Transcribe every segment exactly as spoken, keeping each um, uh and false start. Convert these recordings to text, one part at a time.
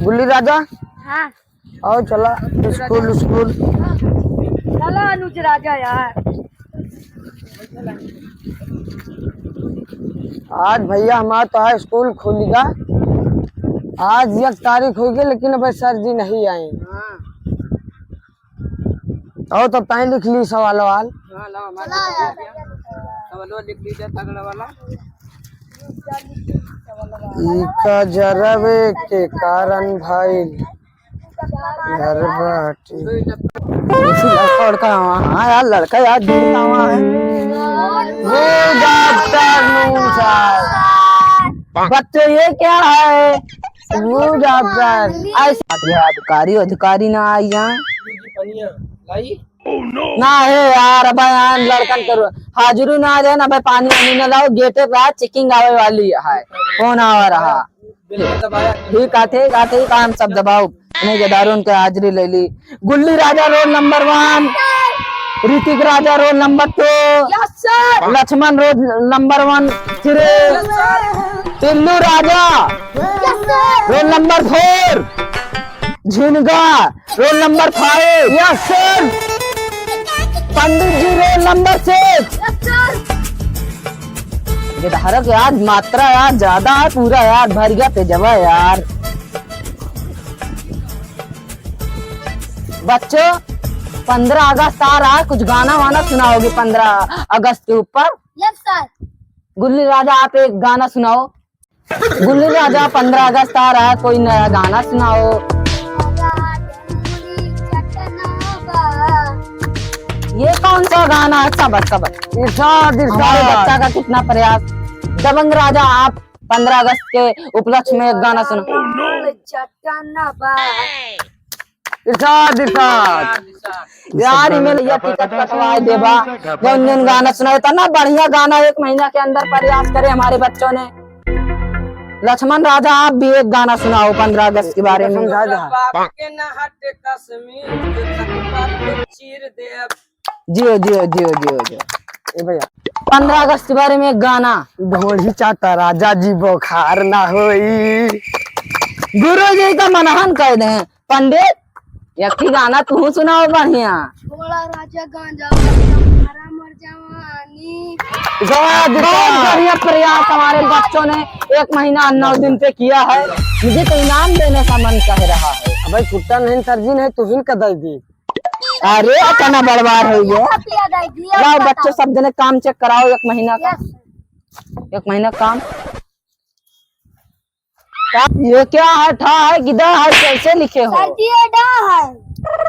गुल्ली राजा। हाँ। आओ चला स्कूल, स्कूल। चला अनुज राजा यार। आज भैया हमारा तो है स्कूल खुलेगा। आज एक तारीख हो गई लेकिन अबे सर जी नहीं आए। हाँ। आओ तब ताई लिख ली सवाल वाल। हाँ, लाओ, हमारे चला यार। सवाल लिख लीजिए तगड़ा वाला। ई कजरवे के कारण भइल घर बाटी। देखी लड़का उड़का हुआ। हाँ यार, लड़का यार ढूंढता हुआ है। Good afternoon sir। बच्चों, ये क्या है? Good afternoon। ऐसा अधिकारी, अधिकारी ना आई यहाँ। ना है यार, अब यहाँ लड़कन करो हाजिरी ना आ जाए ना भाई, पानी वानी ना लाओ, गेटे पे आज checking आवे वाली है, फोन आवा रहा। ठीक है, ठीक है, ठीक है, हम सब दबाओ। नहीं, गदारों के हाजिरी ले ली। गुल्ली राजा roll number one, ऋतिक राजा roll number two, Yes sir। लक्ष्मण roll number one three, Yes sir। टिल्लू राजा Yes sir। roll number four, झिनगा roll number five। Yes sir। पंडित जी roll number six। Yes sir। विधायक यार, मात्रा यार ज्यादा है, पूरा यार भर गया पेजवा यार। बच्चों, पन्द्रह अगस्त आ रहा है, कुछ गाना वाना सुनाओगे पन्द्रह अगस्त के ऊपर? Yes sir। गुल्ली राजा, आप एक गाना सुनाओ। गुल्ली राजा, पन्द्रह अगस्त आ रहा है, कोई नया गाना सुनाओ। ये कौन सा गाना है? अच्छा बस, अच्छा बस। इरशाद, इरशाद। हमारे बच्चा का कितना प्रयास। दबंग राजा, आप पन्द्रह अगस्त के उपलक्ष्य में एक गाना सुनाओ। इरशाद, इरशाद। यार, इमे लइया टिकट कटवाए देबा, जौन जौन गाना सुनाए, इतना बढ़िया गाना एक महीना के अंदर प्रयास करे हमारे बच्चों ने। लक्ष्मण राजा, आप भी एक गाना सुनाओ पन्द्रह अगस्त के बारे में। समझा दे। बाप के ना हटे कश्मीर, के तकबर के चीर देब। जियो, जियो, जियो, जियो, जियो। ए भैया। पन्द्रह अगस्त के बारे में एक गाना। ढोढ़ी चाटा राजा जी बोखार ना होई। गुरु जी का मनहन कह दे। पंडित, एक ही गाना तू सुनाओ बढ़िया। छोड़ा राजा गांजा, मारा मर जवानी। वाह, बहुत वाह। बढ़िया प्रयास हमारे बच्चों ने एक महीना नौ दिन पे किया है। मुझे तो इनाम देने का मन कह रहा है। अबे छुट्टा नहीं सर जी, नहीं तू ही का दे दी। अरे, इतना बड़बार हो गया। पिया दे दी, लाओ बच्चों, सब जने काम check कराओ एक महीना का। Yes। एक महीना काम। ये क्या है? ठा है, गिदा है, कैसे लिखे हो? सर जी, ये डा है।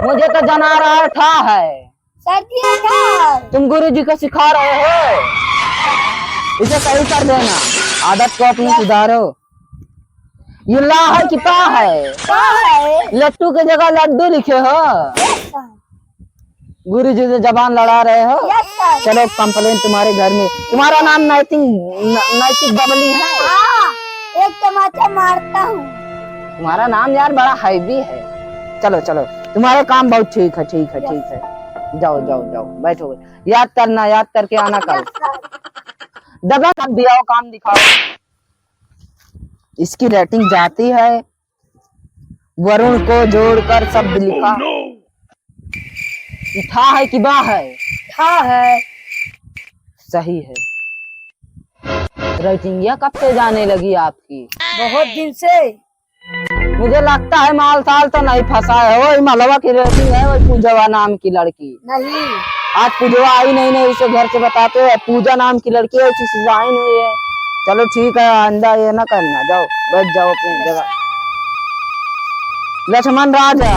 मुझे तो जना रहा है, ठा है। सर जी, ये डा है। तुम गुरु जी को सिखा रहे हो? इसे सही कर देना, आदत को अपनी सुधारो। ये ला है कि पा है? पा है। लट्टू के जगह लड्डू लिखे हो? Yes sir। गुरु जी से जबान लड़ा रहे हो। Yes sir। चलो, complain तुम्हारे घर में। तुम्हारा नाम नैतिक, न-, नैतिक बबली है। हाँ, एक तमाचा मारता हूँ। तुम्हारा नाम यार बड़ा heavy है। चलो, चलो, तुम्हारे काम बहुत ठीक है, ठीक है, ठीक है। जाओ, जाओ, जाओ, बैठो, बैठो। याद करना, याद करके आना कल। Yes sir। दबा कर दिया हो, काम दिखाओ। इसकी rating जाती है। वरुण को जोड़कर शब्द लिखा। Oh no! ये ठा है कि बा है? ठा है। सही है। Rating यह कब से जाने लगी आपकी? बहुत दिन से। मुझे लगता है माल साल तो नहीं फंसा है। वही मलवा की rating है, वही पूजवा नाम की लड़की। नहीं। आज पूजवा आई नहीं, नहीं, उसे घर से बताते हैं, पूजा नाम की लड़की है, उसी से ज्वाइन हुई है। चलो ठीक है, आइंदा ये ना करना, जाओ, बैठ जाओ अपनी जगह। लक्ष्मण राजा,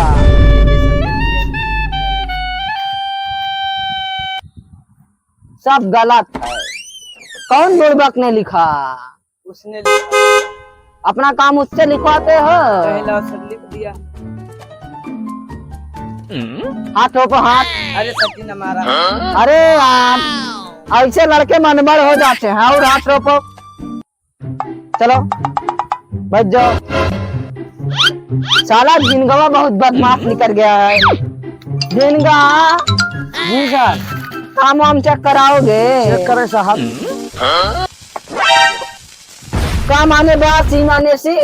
सब गलत है। कौन बुड़बक ने लिखा? उसने लिखा। अपना काम उससे लिखवाते हो? पहला उसने लिख दिया। हाथ रोको, हाथ। अरे सचिन हमारा। अरे यार, ऐसे लड़के मनबड़ हो जाते हैं। और हाथ रोको, चलो, बैठ जाओ। साला झिनगवा बहुत बदमाश निकल गया है। झिनगा। जी सर। काम वाम check कराओगे? Check करें साहब। का माने बा, सी माने सी?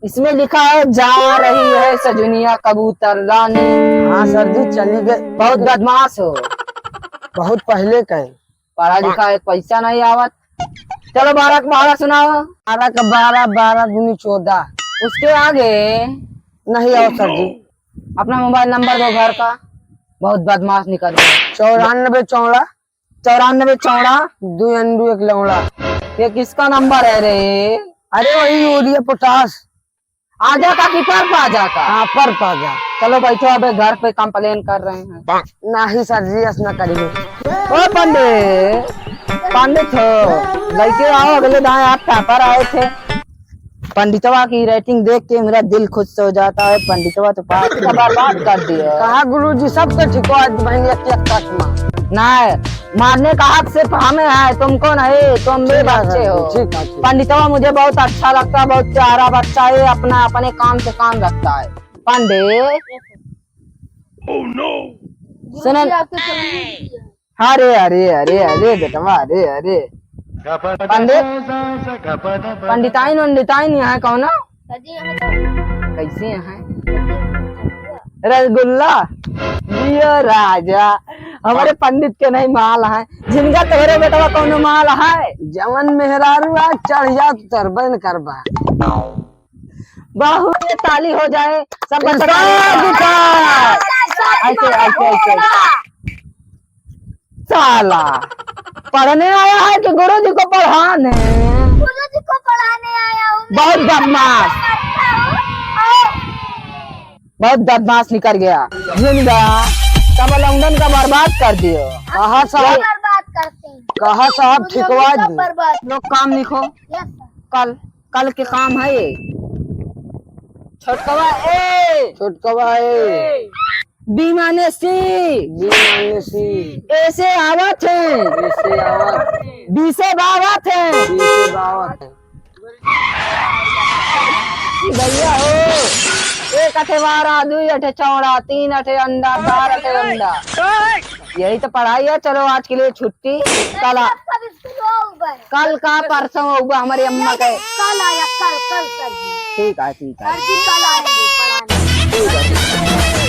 इसमें लिखा है, "जा रही है सजुनिया कबूतर रानी।" हाँ सर जी, चली गई। बहुत बदमाश हो। बहुत पहले का है। पढ़ा लिखा है, पैसा नहीं आवत। चलो, बारह का बारह सुनाओ। बारह का बारह, बारह दूनी चौदह। उसके आगे? नहीं आओ सर जी। अपना मोबाइल नंबर दो घर का। बहुत बदमाश निकल गया। चौरानबे चौड़ा। चौरानबे चौड़ा। दो अंडू एक लौड़ा। ये किसका नंबर है रे? अरे वही यूरिया पोटाश। आजा का कि पर पा जा का? हाँ, पर पा जा। चलो बैठो, अबे घर पे कंप्लेन कर रहे हैं। नहीं सर जी, ऐसा ना करिए। ओ पंडित, पंडित हो, लइके आओ, अगले दाएं आप टॉपर आए थे। पंडितवा की रेटिंग देख के मेरा दिल खुश हो जाता है। पंडितवा तो पास का बर्बाद कर दिया। कहा गुरुजी, सबके ठीक हो आज बहन एक एक तक मार। नहीं, मारने का हक सिर्फ हमें है, तुमको नहीं, तुम भी ठीक है बच्चे सर, हो। ठीक है, ठीक। पंडितवा मुझे बहुत अच्छा लगता है, बहुत प्यारा बच्चा है, अपना, अपने काम से काम रखता है। पंडित, सुनन। अरे, अरे, अरे, अरे, बेटवा, अरे, अरे। पंडित, पंडिताइन, वंडिताइन यहाँ कौनो? कैसी यहाँ? रसगुल्ला, जियो राजा, हमारे पंडित के नहीं माल है। जिनका तोहरे बेटवा कौनो माल है? जवन मेहरारू आज चढ़ जात, उतरबे न करबा। बहुत ताली हो जाए, सब बच्चा ताली हो। ऐसे, ऐसे, ऐसे। साला, पढ़ने आया है कि गुरुजी को पढ़ाने? गुरुजी को पढ़ाने आया हूँ। बहुत बदमाश। बहुत बदमाश निकल गया। जिंदा सब लौंडन का बर्बाद कर दियो। कहा साहब? बर्बाद करते हैं। कहा साहब, मुझे ठिकवा भी सब दी। बर्बाद। लोग काम लिखो। यस सर। कल, कल के काम है ये। छोटकवा ए। छोटकवा ए। बी माने सी। बी माने सी। ए से आवत है। ए से आवत है। बी से बावत है। बी से बावत है। भैया हो, एक अठे बारह, दुई अठे चौड़ा, तीन अठे अंडा, चार अठे अंडा। यही तो पढ़ाई है। चलो आज के लिए छुट्टी। कल आ-, कल का परसों होगा हमारी अम्मा के। कल आया, कल, कल सर जी। ठीक है, ठीक है। सर जी कल आएंगे पढ़ाने। ठीक है, ठीक है।